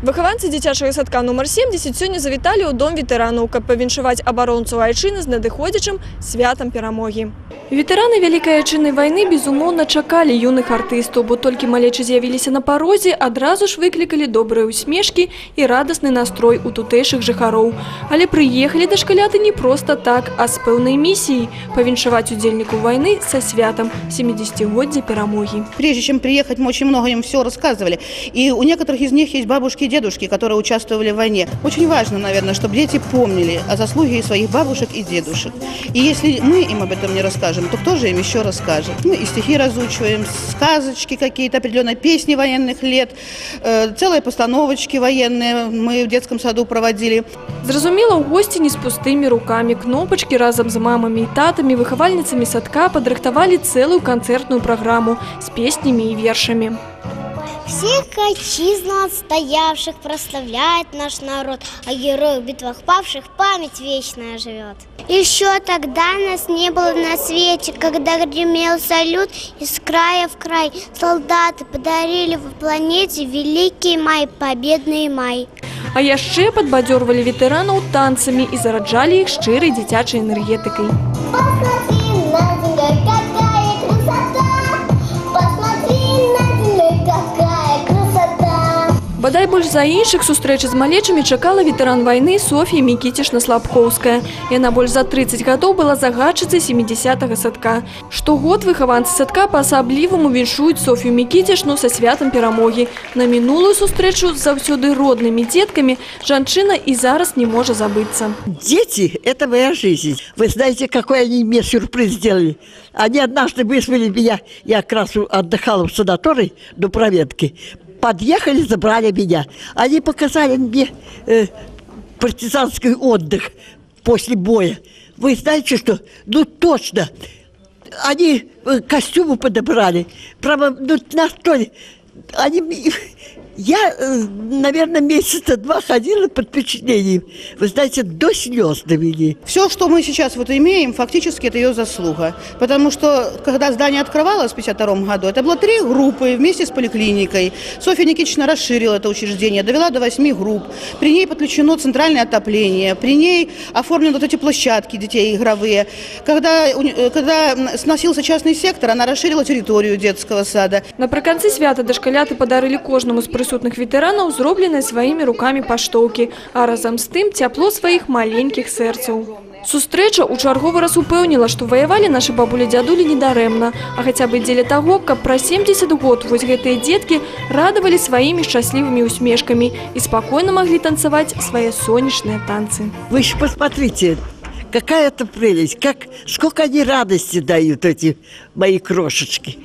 Выхаванцы дзіцячага садка нумар 70 сёння завіталі ў дом ветэранаў, каб павіншаваць абаронцаў айчыны з надыходзячым святам перамогі. Ветэраны Вялікай Айчыннай вайны, безумоўна, чакалі юных артыстаў, бо толькі малечы з'явіліся на парозе, адразу ж выклікалі добрыя усмешкі і радасны настрой у тутэйшых жыхароў. Але прыехалі дашкаляты не проста так, а з пэўнай місіяй – павіншаваць удзельнікаў вайны са святам 70-годдзя перамогі. Прежде чем приехать, мы очень много им все рассказывали. И у некоторых из них есть бабушки и дедушки, которые участвовали в войне. Очень важно, наверное, чтобы дети помнили о заслуге своих бабушек и дедушек. И если мы им об этом не расскажем, то кто же им еще расскажет? Мы и стихи разучиваем, сказочки какие-то, определенные песни военных лет, целые постановочки военные мы в детском саду проводили. Зразумела, у госці не з пустымі рукамі. Кнопачкі разам з мамамі і татамі, выхавальніцамі садка падрыхтавалі цэлую канцэртную праграму з песнямі і вершамі. Всех отчизну отстоявших прославляет наш народ, а героев в битвах павших память вечная живет. Еще тогда нас не было на свете, когда гремел салют из края в край. Солдаты подарили в планете великий май, победный май. А яшчэ падбадзёрвалі ветэранаў танцамі і зараджалі іх шчырай дзіцячай энергетыкай. Посмотри на земле, какая красота! Посмотри на земле, какая красота! Бадай больш за іншых сустрэчы з малечамі чакала ветэран вайны Софія Мікіцішна Слабкоўская. Яна больш за 30 гадоў была загадчыцай 70-го садка. Штогод выхаванцы садка па-асабліваму віншуюць Софію Мікіцішну са святам перамогі. На мінулую сустрэчу з заўсёды роднымі дзеткамі жанчына і зараз не можа забыцца. Дети – это моя жизнь. Вы знаете, какой они мне сюрприз сделали? Они однажды вызвали меня, я как раз отдыхала в санатории до проветки. Подъехали, забрали меня. Они показали мне партизанский отдых после боя. Вы знаете что? Ну точно. Они костюмы подобрали. Прямо, ну, настолько. Я, наверное, месяца два ходила под впечатлением. Вы знаете, до слез довели. Все, что мы сейчас вот имеем, фактически это ее заслуга. Потому что, когда здание открывалось в 1952 году, это было три группы вместе с поликлиникой. Софья Никитична расширила это учреждение, довела до 8 групп. При ней подключено центральное отопление, при ней оформлены вот эти площадки детей игровые. Когда сносился частный сектор, она расширила территорию детского сада. Напрыканцы свята дашкаляты падарылі кожнаму з прысутных ветэранаў зробленыя сваімі рукамі паштоўкі, а разам з тым цяпло сваіх маленькіх сэрцаў. Сустрэча ў чарговы раз упэўніла, што ваявалі нашы бабулі-дзядулі недарэмна, а хаця бы дзеля таго, каб праз 70 год вось гэтыя дзеткі радавалі сваімі шчаслівымі усмешкамі і спакойна маглі танцаваць свае сонечныя танцы. Вы еще посмотрите, какая это прелесть, сколько они радости дают, эти мои крошечки.